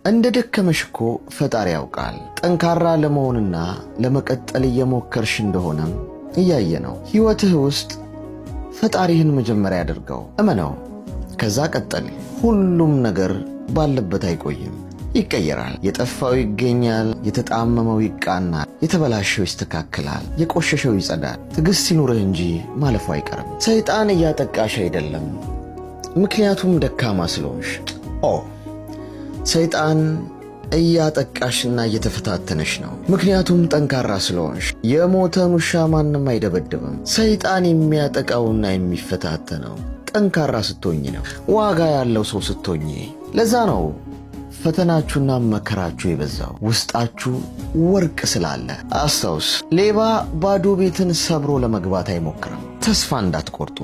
እንደ ደከመሽ እኮ ፈጣሪ ያውቃል። ጠንካራ ለመሆንና ለመቀጠል እየሞከርሽ እንደሆነም እያየ ነው። ሕይወትህ ውስጥ ፈጣሪህን መጀመሪያ አድርገው፣ እመነው፣ ከዛ ቀጠል። ሁሉም ነገር ባለበት አይቆይም፣ ይቀየራል። የጠፋው ይገኛል፣ የተጣመመው ይቃናል፣ የተበላሸው ይስተካከላል፣ የቆሸሸው ይጸዳል። ትዕግሥት ይኑርህ እንጂ ማለፉ አይቀርም። ሰይጣን እያጠቃሽ አይደለም፣ ምክንያቱም ደካማ ስለሆንሽ። ኦ፣ ሰይጣን እያጠቃሽና እየተፈታተነሽ ነው፣ ምክንያቱም ጠንካራ ስለሆንሽ። የሞተን ውሻ ማንም አይደበድብም። ሰይጣን የሚያጠቃውና የሚፈታተነው ጠንካራ ስትሆኝ ነው፣ ዋጋ ያለው ሰው ስትሆኝ። ለዛ ነው ፈተናችሁና መከራችሁ የበዛው፣ ውስጣችሁ ወርቅ ስላለ። አስታውስ፣ ሌባ ባዶ ቤትን ሰብሮ ለመግባት አይሞክርም። ተስፋ እንዳትቆርጡ።